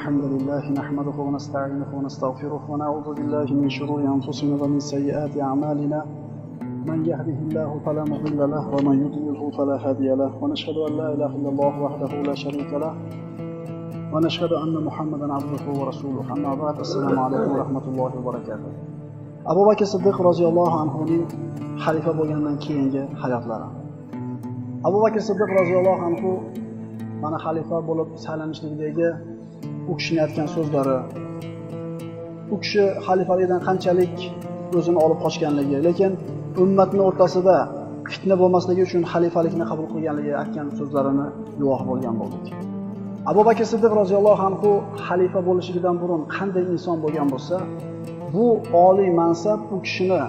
الحمد لله نحمده ونستعينه ونستغفره ونعوذ بالله من شرور أنفسنا ومن سيئات أعمالنا. من يهده الله فلا مضل له ومن يضلله فلا هادي له. ونشهد أن لا إله إلا الله وحده لا شريك له ونشهد أن محمدا عبده ورسوله. أما بعد، السلام عليكم ورحمة الله وبركاته. Abu Bakr Siddiq roziyallohu anhuning xalifa bo'lgandan keyingi hayotlari. Abu Bakr Siddiq roziyallohu anhu mana xalifa bo'lib saylanishlikdagi u kishining aytgan so'zlari, u kishi xalifalikdan qanchalik o'zini olib qochganligi, lekin ummatning o'rtasida fitna bo'lmasligi uchun xalifalikni qabul qilganligi aytgan so'zlarini guvoh bo'lgan bo'ldik. Abu Bakr Siddiq roziyallohu anhu xalifa bo'lishidan burun qanday inson bo'lgan bo'lsa, bu oliy mansab u kishini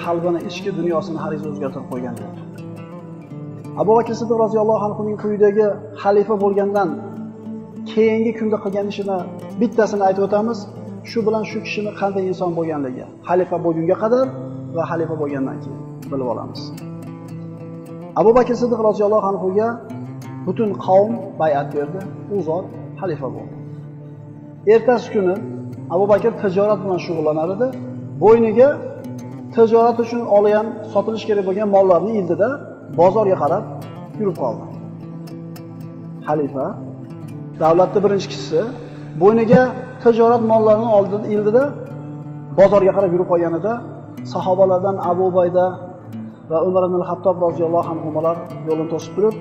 qalbini, ichki dunyosini hargiz o'zgartirib qo'ygan yo'q. Abu Bakr Siddiq roziyallohu anhuning quyidagi xalifa bo'lgandan keyingi kunda qilgan ishini bittasini aytib o'tamiz. Shu bilan shu kishini qanday inson bo'lganligi, xalifa bo'lgunga qadar va xalifa bo'lgandan keyin bilib olamiz. Abu Bakr Siddiq roziyallohu anhuga butun qavm bay'at berdi, u zot xalifa bo'ldi. Ertasi kuni Abu Bakr tijorat bilan shug'ullanar edi. Bo'yniga tijorat uchun olgan, sotilish kerak bo'lgan mollarni ildida bozorga qarab yurib qoldi. Xalifa, davlatning birinchi kishisi, bo'yniga tijorat mollarini ildida bozorga qarab yurib qolganida sahobalardan Abu Ubayda va Umar ibn al-Hattob roziyallohu anhular yo'lini to'sib turib,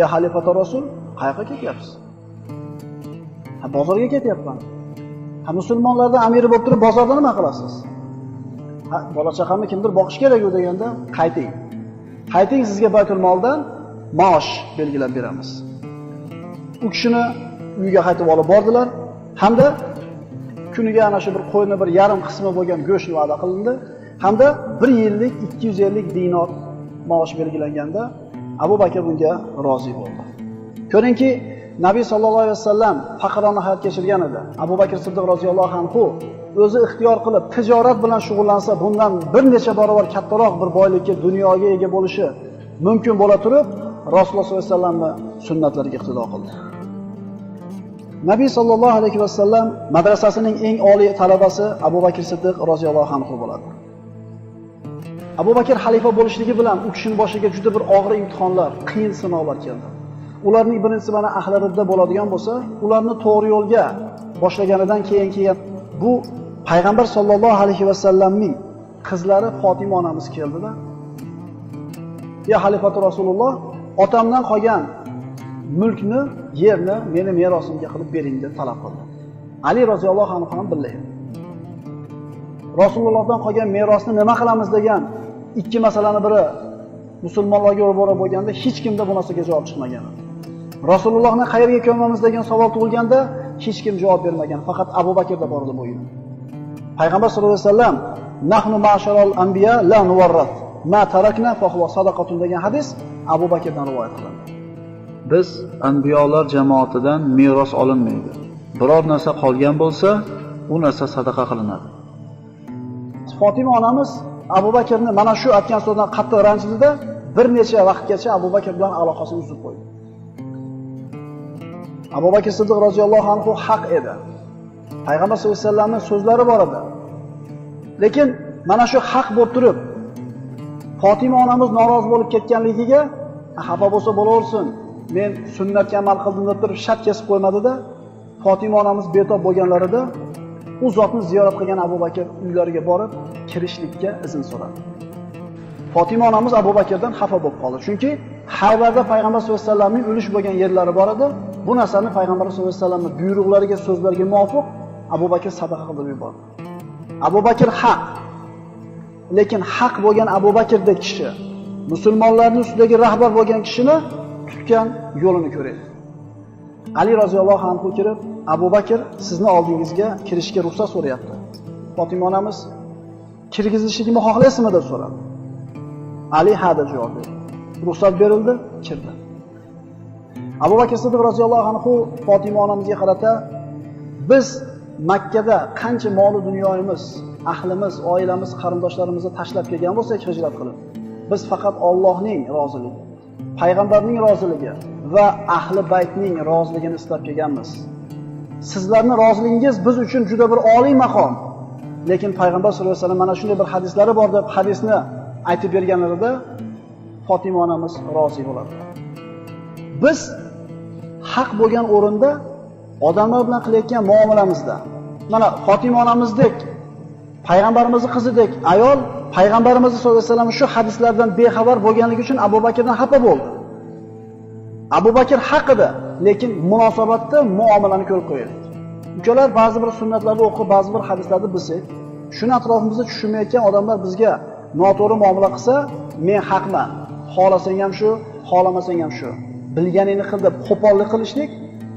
"Ya xalifatu rasul, qayoqqa ketyapsiz?" "Ha, bozorga ketyapman." "Ha, musulmonlardan amiri bo'lib turib bozorda nima qilasiz?" "Ha, bola chaqamni kimdir boqish kerak-ku" deganda, "Qayting. Qayting, sizga Baytul Moldan maosh belgilab beramiz." U kishini uyiga qaytib olib bordilar hamda kuniga ana shu bir qo'yni bir yarim qismi bo'lgan go'sht va'da qilindi hamda 1 yillik 250 dinor maosh belgilanganda Abu Bakr bunga rozi bo'ldi. Ko'ringki, Nabiy sallallohu alayhi vasallam faqirona hayot kechirgan edi. Abu Bakr Siddiq roziyallohu anhu o'zi ixtiyor qilib tijorat bilan shug'ullansa, bundan bir necha barobar kattaroq bir boylikka, dunyoga ega bo'lishi mumkin bo'la turib, Rasululloh sollallohu alayhi vasallamning sunnatlariga iqtido qildi. Nabiy sallallohu alayhi vasallam madrasasining eng oliy talabasi Abu Bakr Siddiq roziyallohu anhu bo'ladi. Abu Bakr xalifa bo'lishligi bilan u kishining boshiga juda bir og'ir imtihonlar, qiyin sinovlar keldi. Ularning birinchisi mana ahli ridda bo'ladigan bo'lsa, ularni to'g'ri yo'lga boshlaganidan keyin kelgan bu payg'ambar sollallohu alayhi vasallamning qizlari Fatima onamiz keldida, "Ya xalifatu Rasululloh, otamdan qolgan mulkni, yerni meni merosimga qilib bering" deb talab qildi. Ali roziyallohu anhu ham billaydi. Rasulullohdan qolgan merosni nima qilamiz degan ikki masalani biri musulmonlarga ro'baro bo'lganda hech kimda bu narsaga javob chiqmagan. Rasulullohni qayerga ko'mamiz degan savol tug'ilganda hech kim javob bermagan. Faqat Abu Bakrda bor edi bu ilm. Payg'ambar sollallohu alayhi vasallam "Nahnu ma'sharal anbiya la nuwarrat ma tarakna fa huwa sadaqatun" degan hadis Abu Bakrdan rivoyat qilindi. Biz anbiyolar jamoatidan meros olinmaydi. Biror narsa qolgan bo'lsa, u narsa sadaqa qilinadi. Fatima onamiz Abu Bakrni mana shu aytgan so'zdan qattiq ranjidida bir necha vaqtgacha Abu Bakr bilan aloqasini uzib qo'ydi. Abu Bakr Siddiq roziyallohu anhu haq edi. Payg'ambar sollallohu alayhi vasallamning so'zlari bor edi. Lekin mana shu haq bo'lib turib, Fatima onamiz norozi bo'lib ketganligiga, xafa bo'lsa bo'laversin, men sunnatga amal qildim deb turib shart kesib qo'ymadida, Fatima onamiz betob bo'lganlarida u zotni ziyorat qilgan Abu Bakr uylariga borib kirishlikka izn so'radi. Fatima onamiz Abu Bakrdan xafa bo'lib qoldi. Chunki Haybarda payg'ambar sollallohu alayhi vasallamning ulush bo'lgan yerlari bor edi. Bu narsani payg'ambar sollallohu alayhi vasallamning buyruqlariga, so'zlariga muvofiq Abu Bakr sadaqa qilib yubordi. Abu Bakr haq. Lekin haq bo'lgan Abu Bakrdek kishi, musulmonlarning ustidagi rahbar bo'lgan kishini tutgan yo'lini ko'raylik. Ali roziyallohu anhu kirib, "Abu Bakr sizni oldingizga kirishga ruxsat so'rayapti." Fatima onamiz kirgizishligimni xohlaysizmi deb so'radi. Ali ha deb javob berdi. Ruxsat berildi, kirdi. Abu Bakr Siddiq roziyallohu anhu Fatima onamizga qarata, "Biz Makkada qancha mol dunyomiz, ahlimiz, oilamiz, qarindoshlarimizni tashlab kelgan bo'lsak, hijrat qilib, biz faqat Allohning roziligi, payg'ambarning roziligi va ahli baytning roziligini istab kelganmiz. Sizlarning roziligingiz biz uchun juda bir oliy maqom. Lekin payg'ambar sollallohu alayhi vasallam mana shunday bir hadislari bor deb hadisni aytib berganlarida Fatima onamiz rozi bo'ladi. Biz haq bo'lgan o'rinda odamlar bilan qilayotgan muomalamizda mana Fatima onamizdek, payg'ambarimizning qizidek ayol payg'ambarimiz sollallohu alayhi vasallam shu hadislardan bexabar bo'lganligi uchun Abu Bakrdan xafa bo'ldi. Abu Bakr haqida, lekin munosabatda muomalani ko'rib qo'yaylik. Ukalar, ba'zi bir sunnatlarni o'qib, ba'zi bir hadislarni bilsak, shuni atrofimizda tushunmayotgan odamlar bizga noto'g'ri muomala qilsa, men haqman, xohlasang ham shu, xohlamasang ham shu, bilganingni qil deb qo'pollik qilishlik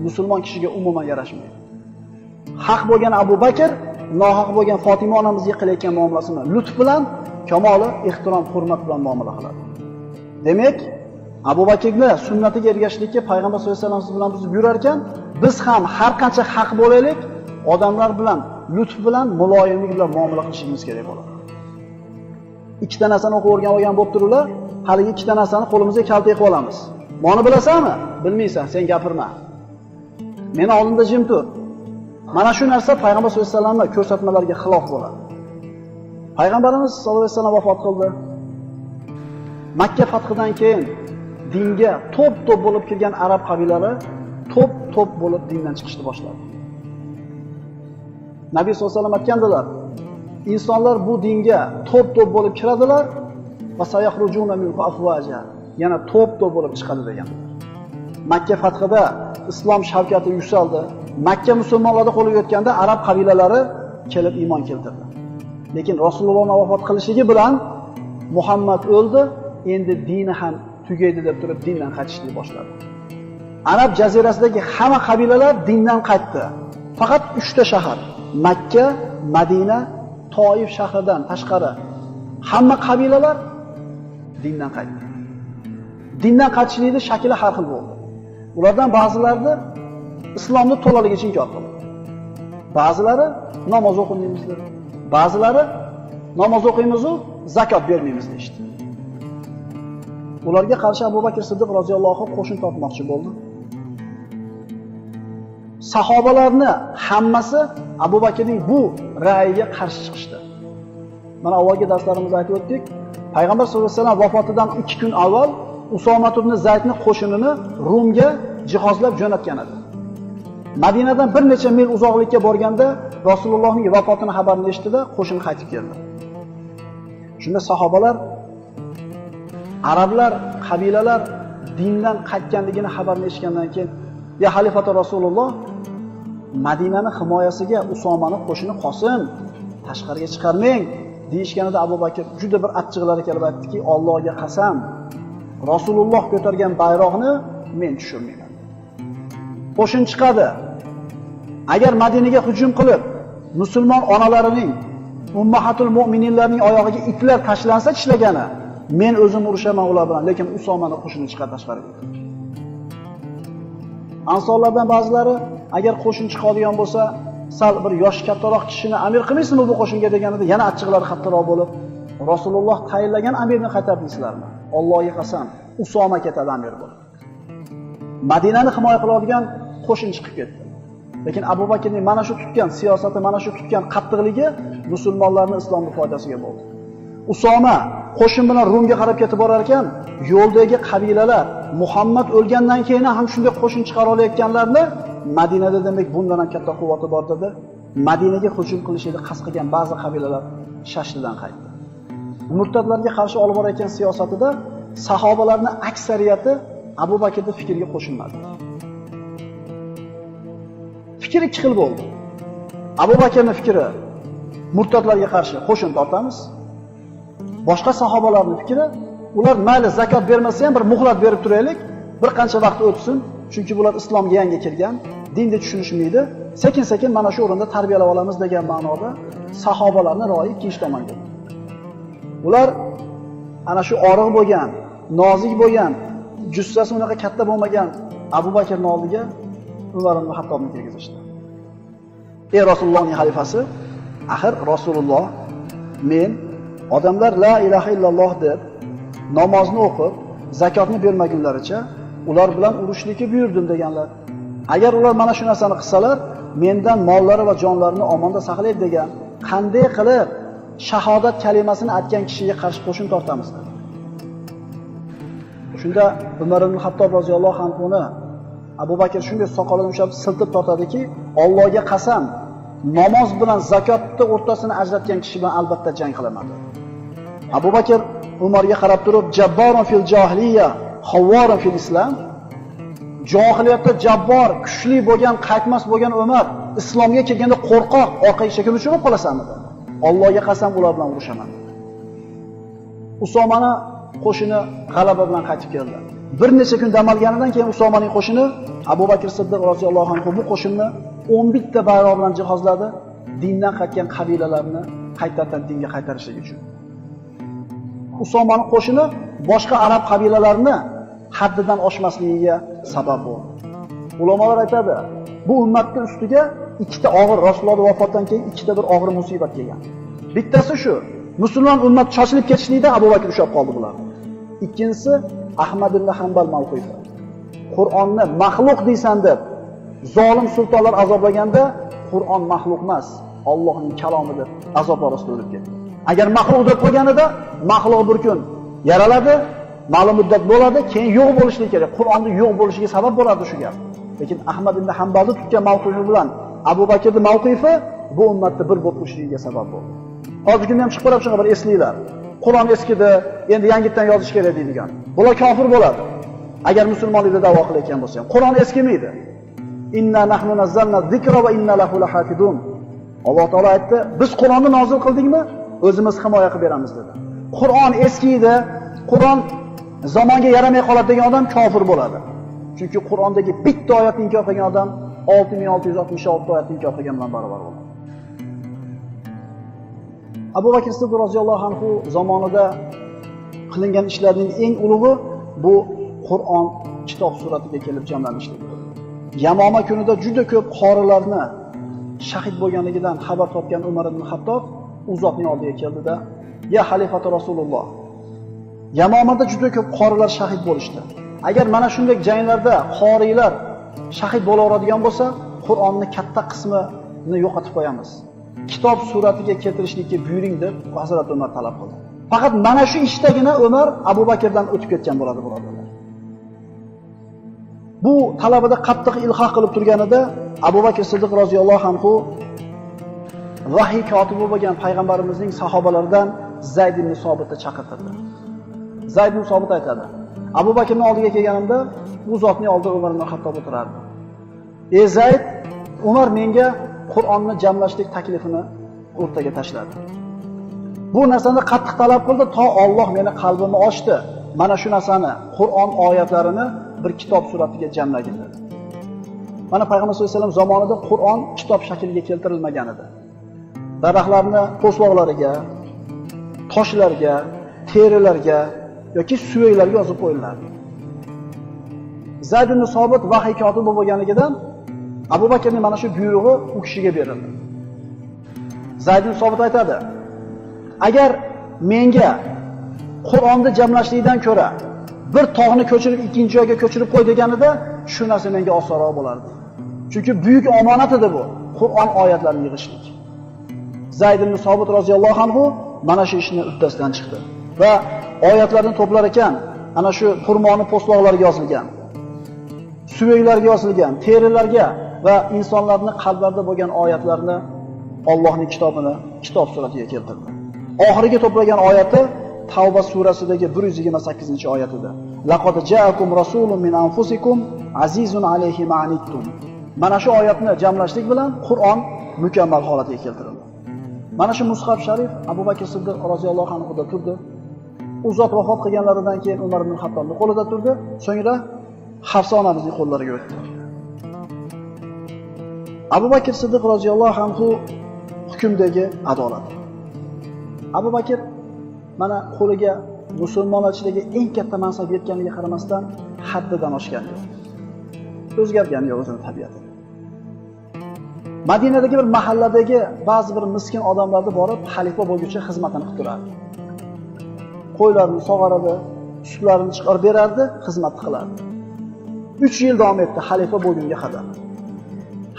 musulmon kishiga umuman yarashmaydi. Haq bo'lgan Abu Bakr, nohaq bo'lgan Fatima onamizga qilayotgan muomalasini lutf bilan, kamoli ehtirom, hurmat bilan muomala qiladi. Demak, Abu Bakrni sunnatiga ergashishlikka payg'ambar sollallohu alayhi vasallam bilan biz yurar ekan, biz ham har qancha haq bo'laylik, odamlar bilan lutf bilan, muloyimlik bilan muomala qilishimiz kerak bo'ladi. Ikkita narsani o'qib o'rganib olgan bo'lib turiblar, haligi ikkita narsani qo'limizga kaltak qilib olamiz. Meni bilasanmi? Bilmaysan, sen gapirma. Meni oldimda jim tur. Mana shu narsa payg'ambar sollallohu alayhi vasallamning ko'rsatmalariga xilof bo'ladi. Payg'ambarimiz sollallohu alayhi vasallam vafot qildi. Makka fathidan keyin dinga to'p-to'p bo'lib kirgan arab qabilalari to'p-to'p bo'lib dindan chiqishni boshladi. Nabiy sollallohu alayhi vasallam aytgandilar, insonlar bu dinga to'p-to'p bo'lib kiradilar va sayahrujuna minhu afwaja, yana to'p-to'p bo'lib chiqadi degan. Makka fathida islom shavkati yuksaldi. Makka musulmonlari qo'liga o'tganda arab qabilalari kelib iymon keltirdi. Lekin Rasulullohning vafot qilishligi bilan Muhammad o'ldi, endi dini ham tugaydi deb turib dindan qaytishni boshladi. Arab jazirasidagi hamma qabilalar dindan qaytdi. Faqat 3 ta shahar, Makka, Madina, Toif shahridan tashqari hamma qabilalar dindan qaytdi. Dindan qaytishlikning shakli har xil bo'ldi. Ulardan ba'zilari islomni to'laligicha inkor qildi. Ba'zilari namoz o'qimaymiz dedi. Ba'zilari namoz o'qiymiz-u, zakot bermaymiz deydi. Ularga qarshi Abu Bakr Siddiq roziyallohu anhu qo'shin tortmoqchi bo'ldi. Sahobalarni hammasi Abu Bakrning bu ra'yiga qarshi chiqishdi. Mana avvalgi darslarimizda aytib o'tdik, Payg'ambar sollallohu alayhi vasallam vafotidan 2 kun avval Usoma ibn Zaydni qo'shinini Rumga jihozlab jo'natgan edi. Madinadan bir necha mil uzoqlikka borganda Rasulullohning vafotini xabarini eshitdi, qo'shin qaytib keldi. Shunda sahobalar arablar, qabilalar dindan qaytganligini xabarini eshitgandan keyin, ya xalifatu Rasululloh, Madinani himoyasiga Usomani qo'shini qolsin, tashqariga chiqarmang deyishganida Abu Bakr juda bir achchiqlari kelib aytdiki, Allohga qasam, Rasululloh ko'targan bayroqni men tushirmayman. Qo'shin chiqadi. Agar Madinaga hujum qilib, musulmon onalarining, ummahatul mu'mininlarning oyog'iga itlar tashlansa tishlagani, men o'zim urushaman ular bilan, lekin Usomani qo'shini chiqar tashqariga. Ansorlardan ba'zilari agar qo'shin chiqadigan bo'lsa, sal bir yosh kattaroq kishini amir qilmaysizmi bu qo'shinga deganida yana achchiqlari qattiqroq bo'lib, Rasululloh tayinlagan amirni qaytardingizlarmi? Allohga qasam, Usoma ketadi amir bo'lib. Madinani himoya qiladigan qo'shin chiqib ketdi. Lekin Abu Bakrning mana shu tutgan siyosati, mana shu tutgan qattiqligi musulmonlarning islomga foydasiga bo'ldi. Usoma qo'shin bilan Rumga qarab ketib borar ekan, yo'ldagi qabilalar Muhammad o'lgandan keyin ham shunday qo'shin chiqara olayotganlarni Madinada demak bundan ham katta quvvati bor dedi. Madinaga hujum qilishni qasd qilgan ba'zi qabilalar shashlidan qaytdi. Murtadlarga qarshi olib borayotgan siyosatida sahobalarning aksariyati Abu Bakrning fikriga qo'shilmadi. Fikr ikki xil bo'ldi. Abu Bakrning fikri murtadlarga qarshi qo'shin tortamiz. Boshqa sahobalarning fikri, ular mayli zakot bermasa ham bir muhlat berib turaylik, bir qancha vaqt o'tsin, chunki bular islomga yangi kirgan, dinni tushunishmaydi, sekin-sekin mana shu o'rinda tarbiyalab olamiz degan ma'noda sahobalarning ro'yi ikkinchi tomonga. Ular ana shu oriq bo'lgan, nozik bo'lgan, jussasi unaqa katta bo'lmagan Abu Bakrning oldiga Umar ibn Hattobni kirgizishdi. Ey Rasulullohning xalifasi, axir Rasululloh men odamlar la ilaha illalloh deb namozni o'qib, zakotni bermagunlaricha ular bilan urushlikka buyurdim deganlar. Agar ular mana shu narsani qilsalar, mendan mollari va jonlarini omonda saqlaydi degan, qanday qilib shahodat kalimasini aytgan kishiga qarshi qo'shin tortamiz dedi. Shunda Umar ibn Xattob roziyallohu anhuni Abu Bakr shunday soqolini ushlab siltib tortadiki, Allohga qasam, namoz bilan zakotni o'rtasini ajratgan kishi bilan albatta jang qilaman dedi. Abu Bakr Umarga qarab turib, jabborun fil johiliya, xawwarun fil islom. Johiliyatda jabbor, kuchli bo'lgan, qaytmas bo'lgan Umar islomga kelganda qo'rqoq, orqaga chekinuvchi bo'lib qolasanmi dedi. Allohga qasam, ular bilan urushaman. Usomani qo'shini g'alaba bilan qaytib keldi. Bir necha kun dam olganidan keyin Usomaning qo'shini Abu Bakr Siddiq roziyallohu anhu bu qo'shinni 11 ta bayroq bilan jihozladi, dindan qaytgan qabilalarni qaytadan dinga qaytarishlik uchun. Usomaning qo'shini boshqa arab qabilalarini haddidan oshmasligiga sabab bo'ldi. Ulamolar aytadi, bu ummatning ustiga ikkita og'ir Rasululloh vafotidan keyin ikkita bir og'ir musibat kelgan. Bittasi shu, musulmon ummat shoshilib ketishlikda Abu Bakr ushlab qoldi bularni. Ikkinchisi Ahmad ibn Hanbal mavqifi. Qur'onni maxluq deysan deb zolim sultonlar azoblaganda Qur'on maxluq emas, Allohning kalomi deb azoblar ostida o'lib ketdi. Agar maxluq deb qo'yganida maxluq bir kun yaraladi, ma'lum muddat bo'ladi, keyin yo'q bo'lishligi kerak. Qur'onning yo'q bo'lishiga sabab bo'ladi shu gap. Lekin Ahmad ibn Hanbalni tutgan mavqifi bilan Abu Bakrning mavqifi bu ummatni bir bo'lib turishligiga sabab bo'ldi. Hozirgi kunda ham chiqib qolib shunaqa bir esliklar. Qur'on eskidi, endi yangitdan yozish kerak deydigan. Bular kofir bo'ladi. Agar musulmonlikda da'vo qilayotgan bo'lsa ham. Qur'on eskimaydi. Inna nahnu nazzalna zikra va inna lahu lahafizun. Alloh taolo aytdi, biz Qur'onni nozil qildikmi, o'zimiz himoya qilib beramiz dedi. Qur'on eskiydi, Qur'on zamonga yaramay qoladi degan odam kofir bo'ladi. Chunki Qur'ondagi bitta oyatni inkor qilgan odam 6666 oyatni inkor qilgan bilan barobar bo'ladi. Abu Bakr Siddiq roziyallohu anhu zamonida qilingan ishlarning eng ulug'i bu Qur'on kitob suratiga kelib jamlanishligi. Yamoma kunida juda ko'p qorilarni shahid bo'lganligidan xabar topgan Umar ibn Xattob u zotning oldiga keldida, "Ya xalifatu Rasululloh, Yamomada juda ko'p qorilar shahid bo'lishdi. Agar mana shunday janglarda qoriylar shahid bo'laveradigan bo'lsa, Qur'onning katta qismini yo'qotib qo'yamiz. Kitob suratiga keltirishlikka buyuring" deb Hazrat Umar talab qildi. Faqat mana shu ishdagina Umar Abu Bakrdan o'tib ketgan bo'ladi, birodarlar. Bu talabida qattiq ilho qilib turganida Abu Bakr Siddiq roziyallohu anhu vahiy kotibi bo'lgan payg'ambarimizning sahobalaridan Zayd ibn Sobitni chaqirtirdi. Zayd ibn Sobit aytadi: Abu Bakrning oldiga kelganimda u zotning oldida Umar ibn Xattob o'tirardi. "Ey Zayd, Umar menga Qur'onni jamlashlik taklifini o'rtaga tashladi. Bu narsani qattiq talab qildi, to Alloh meni qalbimni ochdi. Mana shu narsani, Qur'on oyatlarini bir kitob suratiga jamlagin" dedi. Mana Payg'ambar sollallohu alayhi vasallam zamonida Qur'on kitob shakliga keltirilmagan edi. Daraxtlarni po'stloqlariga, toshlarga, terilarga yoki suyaklarga yozib qo'yilardi. Zayd ibn Sobit vahiy kotibi bo'lganligidan Abu Bakrning mana shu buyrug'i u kishiga berildi. Zayd ibn Sobit aytadi: "Agar menga Qur'onni jamlashlikdan ko'ra bir tog'ni ko'chirib ikkinchi joyga ko'chirib qo'y deganida, shu narsa menga osonroq bo'lardi. Chunki buyuk omonat edi bu, Qur'on oyatlarini yig'ishlik." Zayd ibn Sobit roziyallohu anhu mana shu ishni uddasidan chiqdi va oyatlarni to'plar ekan, ana shu xurmoni po'stloqlariga yozilgan, suyaklarga yozilgan, terilarga va insonlarning qalblarida bo'lgan oyatlarni Allohning kitobini kitob suratiga keltirdi. Oxirgi to'plagan oyati Tavba surasidagi 128-oyatida. Laqad ja'akum rasulun min anfusikum azizun alayhi ma anittum. Mana shu oyatni jamlashlik bilan Qur'on mukammal holatiga keltirildi. Mana shu Mushaf Sharif Abu Bakr Siddiq roziyallohu anhu da turdi. U zot vafot qilganlaridan keyin Umar ibn Xattobning qo'lida turdi, so'ngra Hafsa onamizning qo'llariga o'tdi. Abu Bakr Siddiq roziyallohu anhu hukmdagi adolat. Abu Bakr mana qo'liga musulmonlar ichidagi eng katta mansab yetganiga qaramasdan haddidan oshgan yo'q. O'zgargan yo'q o'zini tabiati. Madinadagi bir mahalladagi ba'zi bir miskin odamlarni borib xalifa bo'lguncha xizmatini qilib turardi. Qo'ylarini sog'aradi, sutlarini chiqarib berardi, xizmat qilardi. 3 yil davom etdi xalifa bo'lgunga qadar.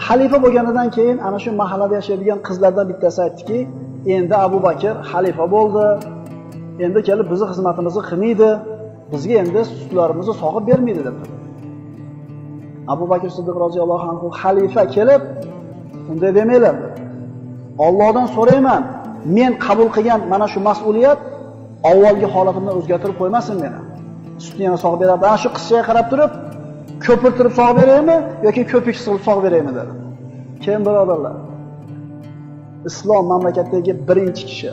Xalifa bo'lganidan keyin ana shu mahallada yashaydigan qizlardan bittasi aytdiki, endi Abu Bakr xalifa bo'ldi. Endi kelib bizni xizmatimizni qilmaydi, bizga endi sutlarimizni sog'ib bermaydi deb. Abu Bakr Siddiq roziyallohu anhu xalifa kelib, unday demanglar dedi. Allohdan so'rayman, men qabul qilgan mana shu mas'uliyat avvalgi holatimni o'zgartirib qo'ymasin meni. Sutni yana sog'ib beradi. Ana shu qizchaga qarab turib, ko'pirtirib sog'ib beraymi yoki ko'piksiz qilib sog'ib beraymi dedi. Kim birodarlar? Islom mamlakatidagi birinchi kishi.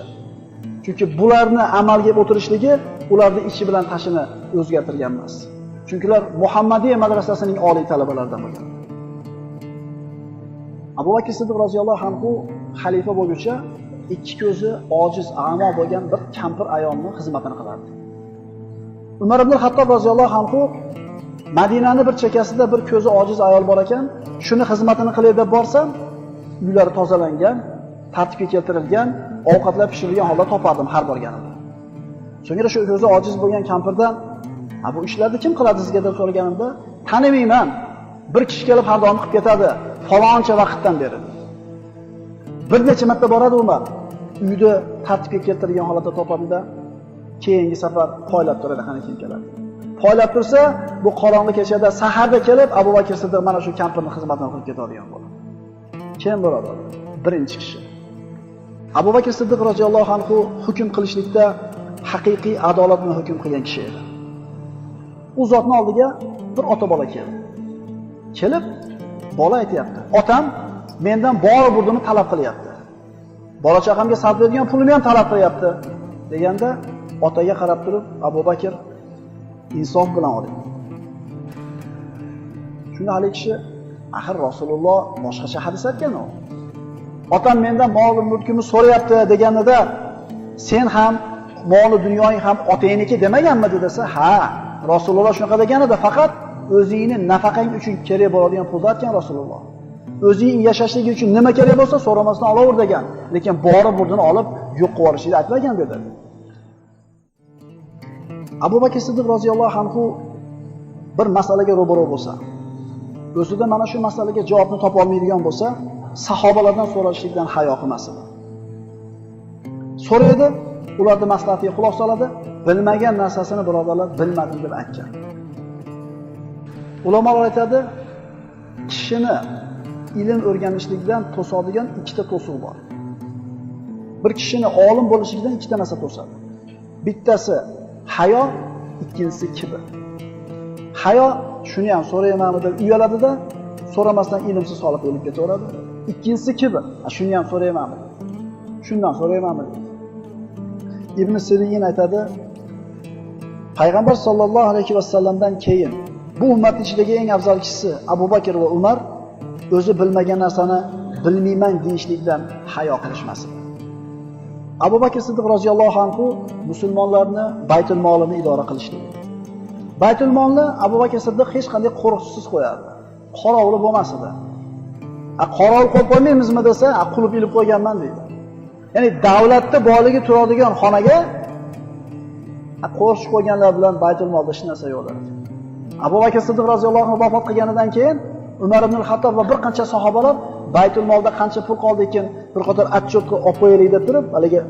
Chunki bularni amalga o'tirishligi ularni ichi bilan tashini o'zgartirgan emas. Chunki ular Muhammadiya madrasasining oliy talabalaridan bo'lgan. Abu Bakr Siddiq roziyallohu anhu xalifa bo'lguncha ikki ko'zi ojiz, a'mo bo'lgan bir kampir ayolning xizmatini qilardi. Umar ibn Xattob roziyallohu anhu Madinani bir chekasida bir ko'zi ojiz ayol bor ekan, shuni xizmatini qilay deb borsam, uylari tozalangan, tartibga keltirilgan, ovqatlar pishirilgan holda topardim har borganimda. So'ngra shu ko'zi ojiz bo'lgan kampirdan, "Ha, bu ishlarni kim qiladi sizga?" deb so'raganimda, "Tanimayman. Bir kishi kelib har doim qilib ketadi, faloncha vaqtdan beri." Bir necha marta boradi Umar. Uyda tartibga keltirilgan holatda topadida, keyingi safar poylab turadi, qani kim keladi. Poylab tursa, bu qorong'i kechada saharda kelib Abu Bakr Siddiq mana shu kampirning xizmatini qilib ketadigan bo'ladi. Kim birodarlar? Birinchi kishi. Abu Bakr Siddiq roziyallohu anhu hukm qilishlikda haqiqiy adolat bilan hukm qilgan kishi edi. U zotning oldiga bir ota bola keldi. Kelib bola aytayapti: "Otam mendan bor burdimni talab qilyapti. Bola chaqamga sarflaydigan pulimni ham talab qilyapti." Deganda otaga qarab turib Abu Bakr insof bilan oling. Shunda hali kishi, axir Rasululloh boshqacha hadis aytgan-ku. Otam mendan mol mulkimni so'rayapti deganida, sen ham mol dunyoing ham otangniki demaganmidi desa, ha, Rasululloh shunaqa deganida faqat o'zingni nafaqang uchun kerak bo'ladigan pulni aytgan Rasululloh. O'zing yashashligi uchun nima kerak bo'lsa so'ramasdan olaver degan, lekin bori burdini olib yo'q qilib yuborishni aytmagan dedi. Abu Bakr Siddiq roziyallohu anhu bir masalaga ro'baro bo'lsa, o'zida mana shu masalaga javobni topa olmaydigan bo'lsa, sahobalardan so'rashlikdan hayo qilmas edi. So'raydi, ularning maslahatiga quloq soladi, bilmagan narsasini birodarlar bilmadim deb aytgan. Ulamolar aytadi, kishini ilm o'rganishlikdan to'sadigan ikkita to'siq bor. Bir kishini olim bo'lishlikdan ikkita narsa to'sadi. Bittasi hayo, ikkinchisi kibr. Hayo shuni ham so'raymanmi deb uyaladida, so'ramasdan ilmsiz holatda o'lib ketaveradi. Ikkinchisi kibr, shuni ham so'raymanmi? Shundan so'raymanmi? Ibn Sirin aytadi, Payg'ambar sollallohu alayhi vasallamdan keyin bu ummat ichidagi eng afzal kishisi Abu Bakr va Umar o'zi bilmagan narsani bilmayman deyishlikdan hayo qilishmas edi. Abu Bakr Siddiq roziyallohu anhu musulmonlarni baytul molini idora qilishligi. Baytul molni Abu Bakr Siddiq hech qanday qo'riqchisiz qo'yardi. Qorovuli bo'lmas edi. Qorovul qo'yib qo'ymaymizmi desa, qulf ilib qo'yganman deydi. Ya'ni davlatda boyligi turadigan xonaga qo'riqchi qo'yganlar bilan baytul molda hech narsa yo'q edi. Abu Bakr Siddiq roziyallohu anhu vafot qilganidan keyin Umar ibn al-Xattob va bir qancha sahobalar baytul molda qancha pul qoldi ekan, bir qator отчет olib qo'yaylik deb turib, haligi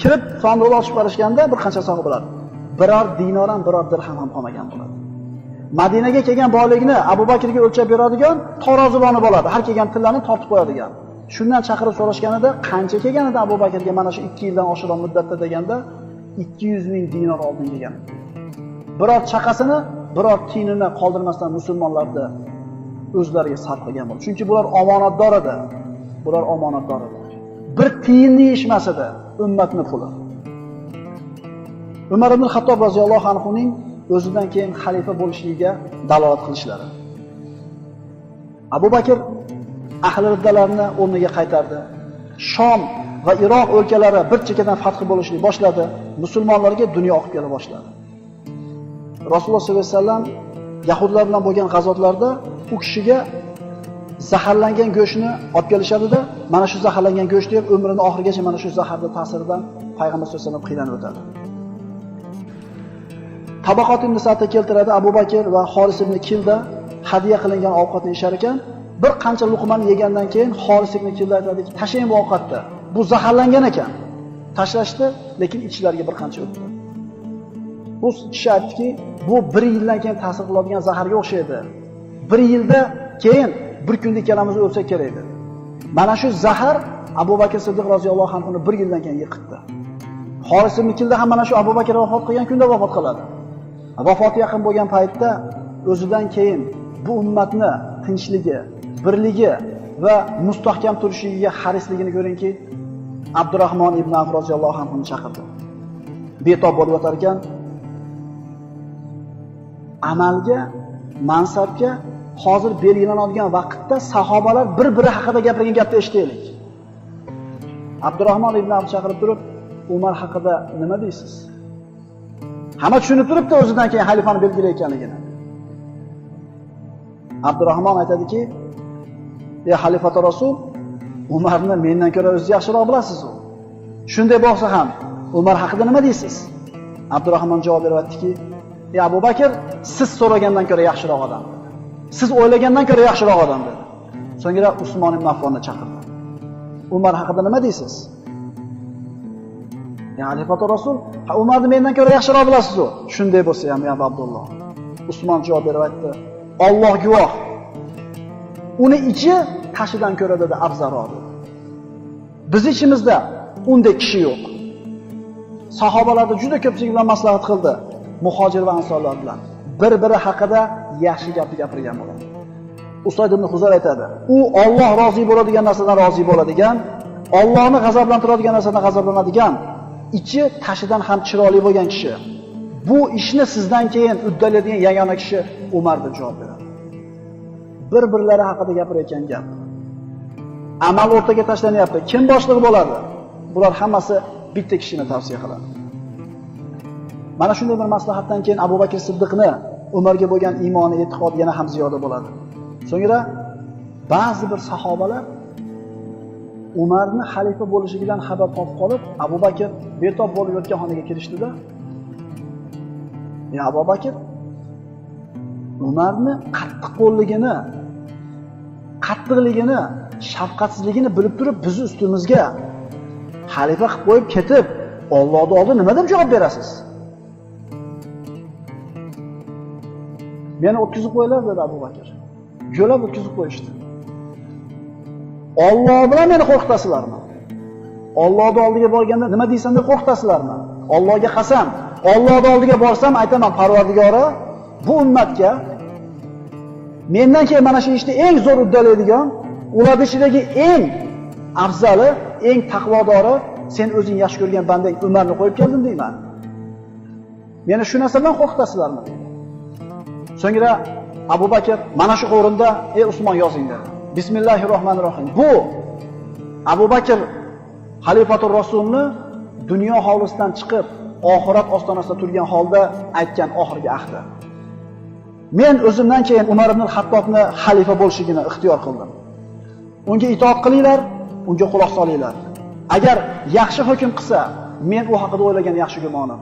kirib sandiqni ochib qarashganda bir qancha sahobalar biror dinor ham, biror dirham ham qolmagan bo'ladi. Madinaga kelgan boylikni Abu Bakrga o'lchab beradigan taroziboni bo'ladi. Har kelgan tillani tortib qo'yadigan. Shundan chaqirib so'rashganida qancha kelgan edi Abu Bakrga mana shu 2 yildan oshiqroq muddatda deganda 200 ming dinor oldim degan. Biror chaqasini, biror tiyinini qoldirmasdan musulmonlarni o'zlariga sarf qilgan bo'ldi. Chunki bular omonatdor edi. Bular omonatdor edi. Bir tiyinni yeyishmas edi ummatning puli. Umar ibn Xattob roziyallohu anhuning o'zidan keyin xalifa bo'lishligiga dalolat qilishlari. Abu Bakr ahli riddalarni o'rniga qaytardi. Shom va Iroq o'lkalari bir chekkadan fath bo'lishni boshladi. Musulmonlarga dunyo oqib kela boshladi. Rasululloh sollallohu alayhi vasallam yahudlar bilan bo'lgan g'azotlarda u kishiga zaharlangan go'shtni olib kelishadida, mana shu zaharlangan go'shtni yeb umrini oxirigacha mana shu zaharning ta'siridan payg'ambar sollallohu alayhi vasallam qiynalib o'tadi. Tabaqot ibn Sa'dda keltiradi, Abu Bakr va Xoris ibn Kilda hadya qilingan ovqatni yeyishar ekan, Bir qancha luqmani yegandan keyin Xoris ibn Kilda aytadiki, tashlang bu ovqatni. Bu zaharlangan ekan. Tashlashdi, lekin ichlariga bir qancha o'tdi. Bu kishi aytdiki, bu 1 yildan keyin ta'sir qiladigan zaharga o'xshaydi. 1 yilda keyin bir kunda ikkalamiz o'lsak kerak dedi. Mana shu zahar Abu Bakr Siddiq roziyallohu anhuni 1 yildan keyin yiqitdi. Xoris ibn Kilda ham mana shu Abu Bakr vafot qilgan kunda vafot qiladi. Vafoti yaqin bo'lgan paytda o'zidan keyin bu ummatni tinchligi, birligi va mustahkam turishiga harisligini ko'ringki, Abdurrahmon ibn Avf roziyallohu anhuni chaqirdi. Betob bo'lib yotar ekan, amalga, mansabga hozir belgilanadigan vaqtda sahobalar bir-biri haqida gapirgan gapni eshitaylik. Abdurrahmon ibn Avf chaqirib turib, Umar haqida nima deysiz? Hamma tushunib turibdi o'zidan keyin xalifani belgilayotganligini. Abdurrahmon aytadiki, "Ey xalifatu rasul, Umarni mendan ko'ra o'zingiz yaxshiroq bilasiz-u. Shunday bo'lsa ham Umar haqida nima deysiz?" Abdurrahmon javob beryaptiki, "Ey Abu Bakr, siz so'ragandan ko'ra yaxshiroq odam. Siz o'ylagandan ko'ra yaxshiroq odam" dedi. So'ngra Usmon ibn Affonni chaqirdi. Umar haqida nima deysiz? Ya xalifatu rasul, ha Umarni mendan ko'ra yaxshiroq bilasiz-u. Shunday bo'lsa ham, ya Abdulloh. Usmon javob berib aytdi, Alloh guvoh. Uni ichi tashidan ko'ra dedi afzalroq dedi. Biz ichimizda unday kishi yo'q. Sahobalarda juda ko'pchilik bilan maslahat qildi, muhojir va ansorlar bilan. Bir-biri haqida yaxshi gapni gapirgan bo'ladi. Usayd ibn Huzar aytadi, u Alloh rozi bo'ladigan narsadan rozi bo'ladigan, Allohni g'azablantiradigan narsadan g'azablanadigan, ichi tashidan ham chiroyli bo'lgan kishi. Bu ishni sizdan keyin uddalaydigan yagona kishi Umar deb javob beradi. Bir-birlari haqida gapirayotgan gap. Amal o'rtaga tashlanyapti. Kim boshliq bo'ladi? Bular hammasi bitta kishini tavsiya qiladi. Mana shunday bir maslahatdan keyin Abu Bakr Siddiqni Umarga bo'lgan iymoni, e'tiqodi yana ham ziyoda bo'ladi. So'ngra ba'zi bir sahobalar Umarni xalifa bo'lishidan xabar topib qolib, Abu Bakr betob bo'lib yotgan xonaga kirishdida, "Ya Abu Bakr, Umarni qattiqqo'lligini, qattiqligini, shafqatsizligini bilib turib, bizni ustimizga xalifa qilib qo'yib ketib, Allohning oldida nima deb javob berasiz? Meni o'tkazib qo'yinglar" dedi Abu Bakr. Jo'lab o'tkazib qo'yishdi. Alloh bilan meni qo'rqitasizlarmi? Allohning oldiga borganda nima deysan deb qo'rqitasizlarmi? Allohga qasam, Allohning oldiga borsam aytaman, Parvardigora, bu ummatga mendan keyin mana shu ishni eng zo'r uddalaydigan, ular ichidagi eng afzali, eng taqvodori, sen o'zing yaxshi ko'rgan bandang Umarni qo'yib keldim deyman. Meni shu narsa bilan qo'rqitasizlarmi? So'ngra Abu Bakr mana shu o'rinda, "Ey Usmon, yozing" dedi. Bismillahirrohmanirrohim. Bu Abu Bakr xalifatur rasulni dunyo hovlisidan chiqib, oxirat ostonasida turgan holda aytgan oxirgi ahdi. Men o'zimdan keyin Umar ibn Xattobni xalifa bo'lishligini ixtiyor qildim. Unga itoat qilinglar, unga quloq solinglar. Agar yaxshi hukm qilsa, men u haqida o'ylagan yaxshi gumonim.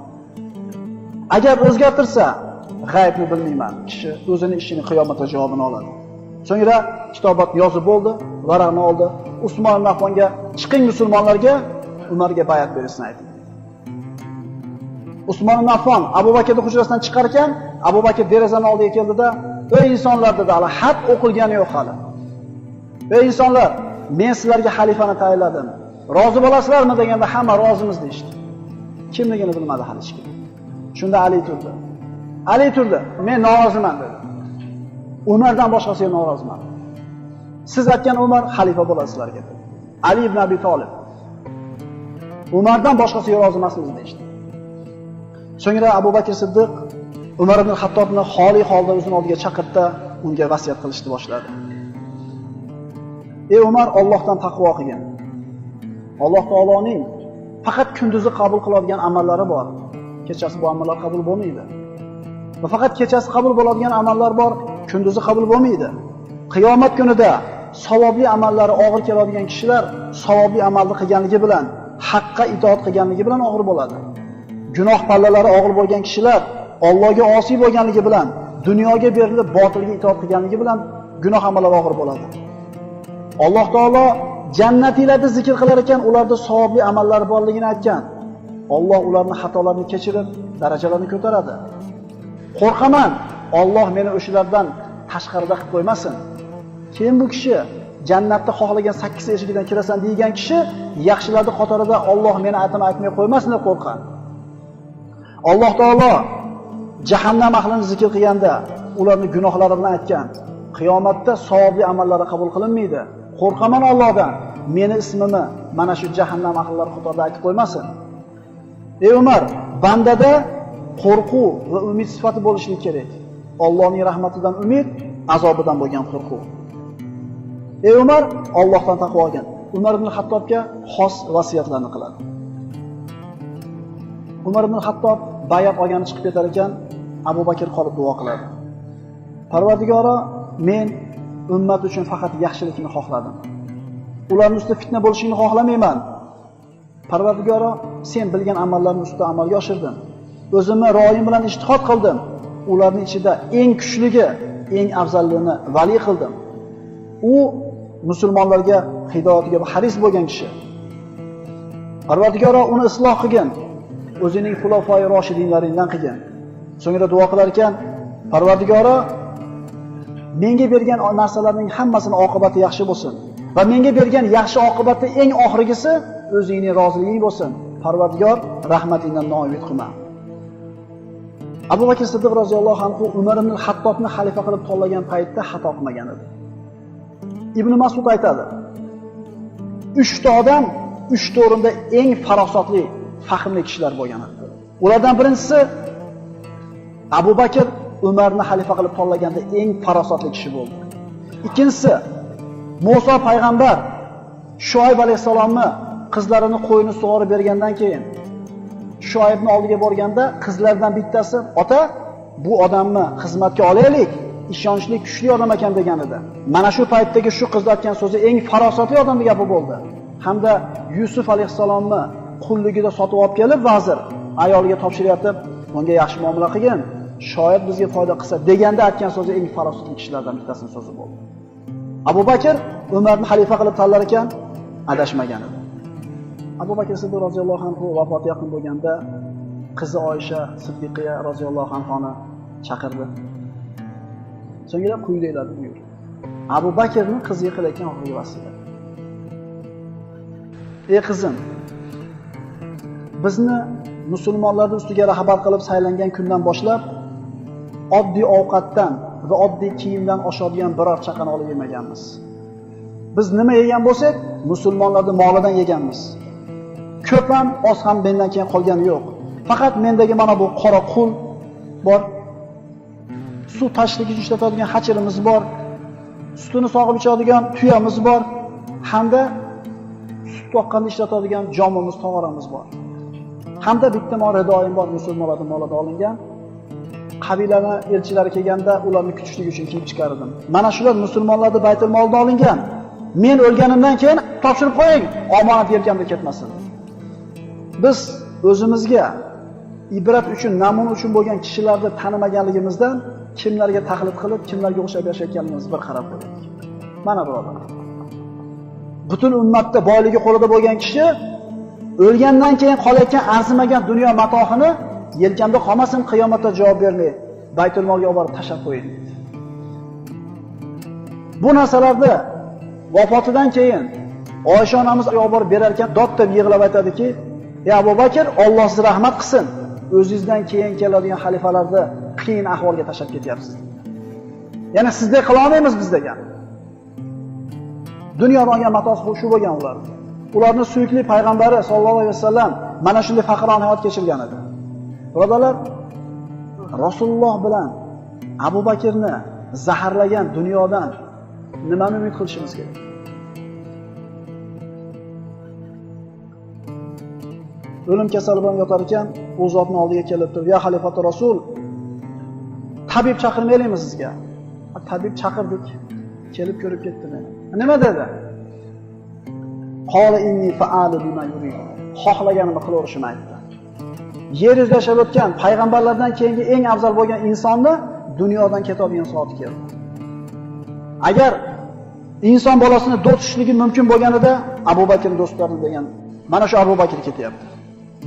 Agar o'zgartirsa, g'aybni bilmayman. Kishi o'zini ishini qiyomatda javobini oladi. So'ngra kitobatni yozib bo'ldi, varaqni oldi. Usmon ibn Affonga, "Chiqing musulmonlarga, Umarga bay'at berishni ayting." Usmon ibn Affon Abu Bakrning hujrasidan chiqar ekan, Abu Bakr derazaning oldiga keldida, "Ey insonlar" dedi, hali xat o'qilgani yo'q hali. "Ey insonlar, men sizlarga xalifani tayinladim. Rozi bo'lasizlarmi?" deganda hamma rozimiz deyishdi. Kimligini bilmadi hali hech kim. Shunda Ali turdi. Ali turdi, "Men noroziman" dedi. Umardan boshqasiga noroziman. Siz aytgan Umar xalifa bo'ladi sizlarga dedi. Ali ibn Abi Talib. Umardan boshqasiga rozi emasmiz deyishdi. So'ngra Abu Bakr Siddiq Umar ibn Xattobni xoli holda o'zining oldiga chaqirdi, unga vasiyat qilishni boshladi. Ey Umar, Allohdan taqvo qilgin. Alloh taoloning faqat kunduzi qabul qiladigan amallari bor. Kechasi bu amallar qabul bo'lmaydi. Va faqat kechasi qabul bo'ladigan amallar bor, kunduzi qabul bo'lmaydi. Qiyomat kunida savobli amallari og'ir keladigan kishilar savobli amalni qilganligi bilan, haqqa itoat qilganligi bilan og'ir bo'ladi. Gunoh pallalari og'ir bo'lgan kishilar Allohga osiy bo'lganligi bilan, dunyoga berilib botilga itoat qilganligi bilan Gunoh amallar og'ir bo'ladi. Alloh taolo jannatiylarni zikr qilar ekan, ularda savobli amallar borligini aytgan. Alloh ularning xatolarini kechirib, darajalarini ko'taradi. Qo'rqaman, Alloh meni o'shalardan tashqarida qilib qo'ymasin. Keyin bu kishi jannatda xohlagan 8 eshigidan kirasan degan kishi yaxshilarning qatorida Alloh meni atim aytmay qo'ymasin deb qo'rqan. Alloh taolo jahannam ahlini zikr qilganda ularning gunohlari bilan aytgan. Qiyomatda savobli amallari qabul qilinmaydi. Qo'rqaman Allohdan, meni ismimni mana shu jahannam ahllari qatorida aytib qo'ymasin. Ey Umar, bandada qo'rquv va umid sifati bo'lishi kerak. Allohning rahmatidan umid, azobidan bo'lgan qo'rquv. Ey Umar, Allohdan taqvo olgin. Umar ibn Xattobga xos vasiyatlarni qiladi. Umar ibn Xattob bayat olgani chiqib ketar ekan, Abu Bakr qolib duo qiladi. Parvardigoro, men ummat uchun faqat yaxshilikni xohladim. Ularning ustida fitna bo'lishini xohlamayman. Parvardigoro, sen bilgan amallarni ustida amalga oshirdim. O'zimni ro'yim bilan ijtihod qildim. Ularning ichida eng kuchligi, eng afzalini vali qildim. U musulmonlarga hidoyatiga haris bo'lgan kishi. Parvardigoro, uni isloh qilgin. O'zining xulofoi roshidinlaringdan qilgin. So'ngra duo qilar ekan, Parvardigoro, menga bergan narsalarning hammasini oqibati yaxshi bo'lsin va menga bergan yaxshi oqibatda eng oxirgisi o'zingning roziliging bo'lsin. Parvardigor, rahmatingdan noumid qilma. Abu Bakr Siddiq roziyallohu anhu Umar ibn Xattobni xalifa qilib tanlagan paytda xato qilmagan edi. Ibn Mas'ud aytadi: 3 ta odam 3 ta o'rinda eng farosatli, fahmli kishilar bo'lgan edi. Ulardan birinchisi Abu Bakr Umarni xalifa qilib tanlaganda eng farosatli kishi bo'ldi. Ikkinchisi Musa payg'ambar Shuayb alayhisalomni qizlarini qo'yini sug'orib bergandan keyin Shuaybni oldiga borganda qizlardan bittasi, "Ota, bu odamni xizmatga olaylik, ishonchli, kuchli odam ekan" degan edi. Mana shu paytdagi shu qiz aytgan so'zi eng farosatli odamning gapi bo'ldi. Hamda Yusuf alayhisalomni qulligida sotib olib kelib vazir ayoliga topshiryapti, "Unga yaxshi muomala qilgin, shoyat bizga foyda qilsa" deganda aytgan so'zi eng farosatli kishilardan bittasining so'zi bo'ldi. Abu Bakr Umarni xalifa qilib tanlar ekan, adashmagan edi. Abu Bakr Siddiq roziyallohu anhu vafoti yaqin bo'lganda qizi Oysha Siddiqiya roziyallohu anhoni chaqirdi. So'ngra quyidagilarni buyurdi. Abu Bakrning qiziga qilayotgan oxirgi vasiyati. Ey qizim, bizni musulmonlarning ustiga rahbar qilib saylangan kundan boshlab oddiy ovqatdan va oddiy kiyimdan oshadigan biror chaqani olib yemaganmiz. Biz nima yegan bo'lsak, musulmonlarning molidan yeganmiz. Ko'p ham, oz ham mendan keyin qolgani yo'q. Faqat mendagi mana bu qora qul bor. Suv tashishlik uchun ishlatadigan hachirimiz bor. Sutini sog'ib ichadigan tuyamiz bor, hamda sut toqqanda ishlatadigan jomimiz, tog'oramiz bor. Hamda bitta ridoyim bor, musulmonlarning molidan olingan. Qabilani elchilari kelganda ularni kutishlik uchun kiyib chiqardim. Mana shular musulmonlarning baytul molidan olingan. Men o'lganimdan keyin topshirib qo'ying, omonat yelkamda ketmasin. Biz o'zimizga ibrat uchun, namuna uchun bo'lgan kishilarni tanimaganligimizdan kimlarga taqlid qilib, kimlarga o'xshab yashayotganligimizni bir qarab qo'yaylik. Mana birodarlar. Butun ummatda boyligi qo'lida bo'lgan kishi o'lgandan keyin qolayotgan arzimagan dunyo matohini yelkamda qolmasin, qiyomatda javob bermay baytul molga olib borib tashlab qo'ying deydi. Bu narsalarni vafotidan keyin Oysha onamiz olib borib berar ekan, dod deb yig'lab aytadiki: "Ey Abu Bakr, Alloh sizni rahmat qilsin. O'zingizdan keyin keladigan xalifalarni qiyin ahvolga tashlab ketyapsiz." Ya'ni sizdek qila olmaymiz biz degan. Dunyodan olgan matosi shu bo'lgan ular. Ularning suyukli payg'ambari sollallohu alayhi vasallam mana shunday faqirona hayot kechirgan edi. Birodarlar, Rasululloh bilan Abu Bakrni zaharlagan dunyodan nimani umid qilishimiz kerak? O'lim kasali bilan yotar ekan, u zotning oldiga kelib turib, "Ya xalifatu Rasul, tabib chaqirmaylikmi sizga?" Tabib chaqirdik, kelib ko'rib ketdi meni. Nima dedi? Qola inni fa'alu bima yurid. Xohlaganimni qilaverishimni aytdi. Yer yuzida yashab o'tgan payg'ambarlardan keyingi eng afzal bo'lgan insonni dunyodan ketadigan soati keldi. Agar inson bolasini do'st tutishligi mumkin bo'lganida Abu Bakrning do'stlari degan mana shu Abu Bakr ketyapti.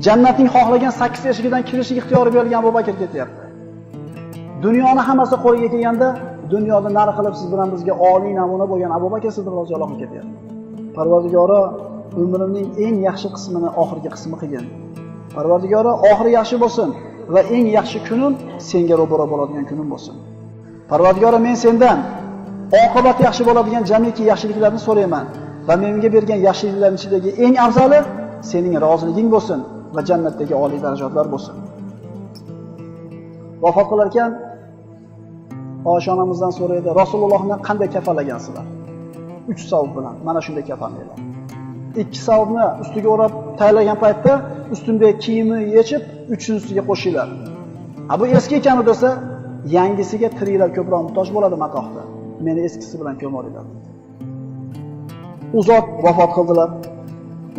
Jannatning xohlagan 8 eshigidan kirishga ixtiyori berilgan Abu Bakr ketyapti. Dunyoni hammasi qo'liga kelganda dunyoda nari qilib siz bilan bizga oliy namuna bo'lgan Abu Bakr Siddiq roziyallohu anhu ketyapti. Parvardigori, umrimning eng yaxshi qismini oxirgi qismi qilgin. Parvardigori, oxiri yaxshi bo'lsin va eng yaxshi kunim senga ro'baro bo'ladigan kunim bo'lsin. Parvardigori, men sendan oqibati yaxshi bo'ladigan jamiki yaxshiliklarni so'rayman va menga bergan yaxshiliklarning ichidagi eng afzali sening roziliging bo'lsin va jannatdagi oliy darajatlar bo'lsin. Vafot qilar ekan Oysha onamizdan so'raydi, Rasulullohni qanday kafanlagansizlar? 3 savb bilan mana shunday kafanlaylar. 2 savbni ustiga o'rab tayyorlagan paytda ustimdagi kiyimni yechib, uchinchisiga qo'shinglar. Ha, bu eski ekan desa, yangisiga tiriklar ko'proq muhtoj bo'ladi matohda. Meni eskisi bilan ko'moringlar. U zot vafot qildilar.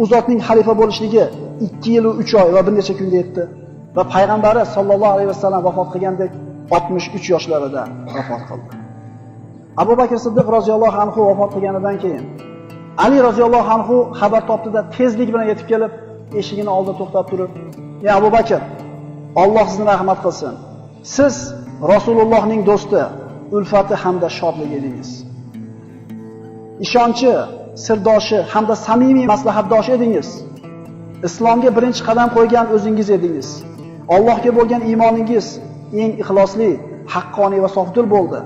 U zotning xalifa bo'lishligi 2 yil 3 oy va bir necha kunga yetdi va payg'ambari sollallohu alayhi vasallam vafot qilgandek 63 yoshlarida vafot qildi. Abu Bakr Siddiq roziyallohu anhu vafot qilganidan keyin Ali roziyallohu anhu xabar topdida tezlik bilan yetib kelib, eshigini oldida to'xtab turib, "Ey Abu Bakr, Alloh sizni rahmat qilsin. Siz Rasulullohning do'sti, ulfati hamda shodligi edingiz. Ishonchi, sirdoshi hamda samimiy maslahatdoshi edingiz. Islomga birinchi qadam qo'ygan o'zingiz edingiz. Allohga bo'lgan iymoningiz eng ixlosli, haqqoniy va sofdil bo'ldi.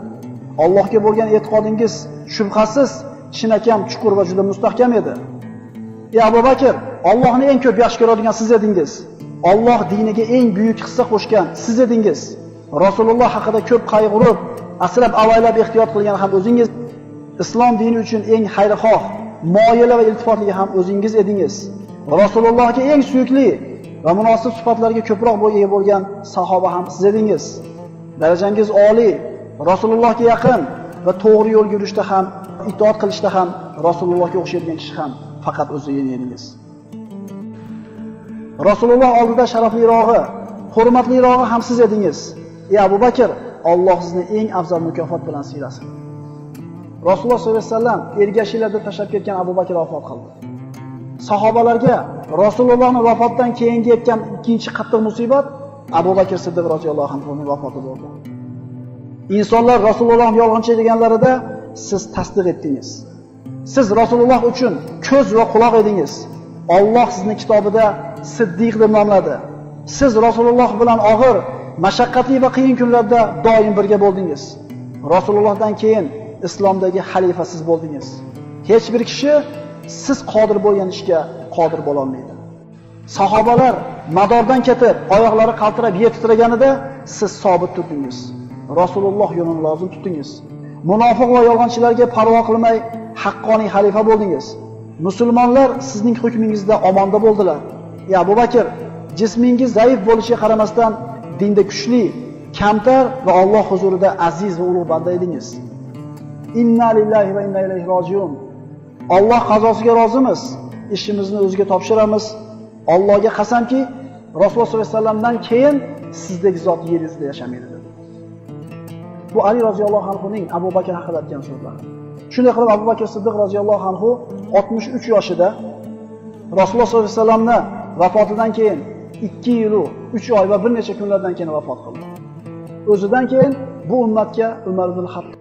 Allohga bo'lgan e'tiqodingiz shubhasiz chinakam, chuqur va juda mustahkam edi. Ey Abu Bakr, Allohni eng ko'p yaxshi ko'radigan siz edingiz. Alloh diniga eng buyuk hissa qo'shgan siz edingiz. Rasululloh haqida ko'p qayg'urib, asrab avaylab ehtiyot qilgan ham o'zingiz. Islom dini uchun eng xayrixoh, moyil va iltifotli ham o'zingiz edingiz. Rasulullohga eng suyukli va munosib sifatlarga ko'proq ega bo'lgan sahoba ham siz edingiz. Darajangiz oliy, Rasulullohga yaqin va to'g'ri yo'l yurishda ham, itoat qilishda ham Rasulullohga o'xshaydigan kishi ham faqat o'zingiz edingiz. Rasululloh oldida sharaflirog'i, hurmatlirog'i ham siz edingiz. Ey Abu Bakr, Alloh sizni eng afzal mukofot bilan siylasin. Rasululloh sollallohu alayhi vasallam ergashinglarda tashlab ketgan Abu Bakr vafot qildi. Sahobalarga Rasulullohning vafotidan keyingi yetgan ikkinchi qattiq musibat Abu Bakr Siddiq roziyallohu anhuning vafoti bo'ldi. Insonlar Rasulullohni yolg'onchi deganlarida siz tasdiq etdingiz. Siz Rasululloh uchun ko'z va quloq edingiz. Alloh sizni kitobida Siddiq deb nomladi. Siz Rasululloh bilan og'ir, mashaqqatli va qiyin kunlarda doim birga bo'ldingiz. Rasulullohdan keyin islomdagi xalifa siz bo'ldingiz. Hech bir kishi siz qodir bo'lgan ishga qodir bo'la olmaydi. Sahobalar madordan ketib, oyoqlari qaltirab yer titraganida siz sobit turdingiz. Rasululloh yo'lini lozim tutdingiz. Munofiq va yolg'onchilarga parvo qilmay haqqoniy xalifa bo'ldingiz. Musulmonlar sizning hukmingizda omonda bo'ldilar. Ey Abu Bakr, jismingiz zaif bo'lishiga qaramasdan dinda kuchli, kamtar va Alloh huzurida aziz va ulug' banda edingiz. Inna lillahi va inna ilayhi rojiun. Alloh qazosiga rozimiz, ishimizni o'ziga topshiramiz. Allohga qasamki, Rasululloh sollallohu alayhi vasallamdan keyin sizdek zot yer yuzida yashamaydi dedi. Bu Ali roziyallohu anhuning Abu Bakr haqida aytgan so'zlari. Shunday qilib Abu Bakr Siddiq roziyallohu anhu 63 yoshida Rasululloh sollallohu alayhi vasallamni vafotidan keyin 2 yil 3 oy va bir necha kunlardan keyin vafot qildi. O'zidan keyin bu ummatga Umar ibn Xattob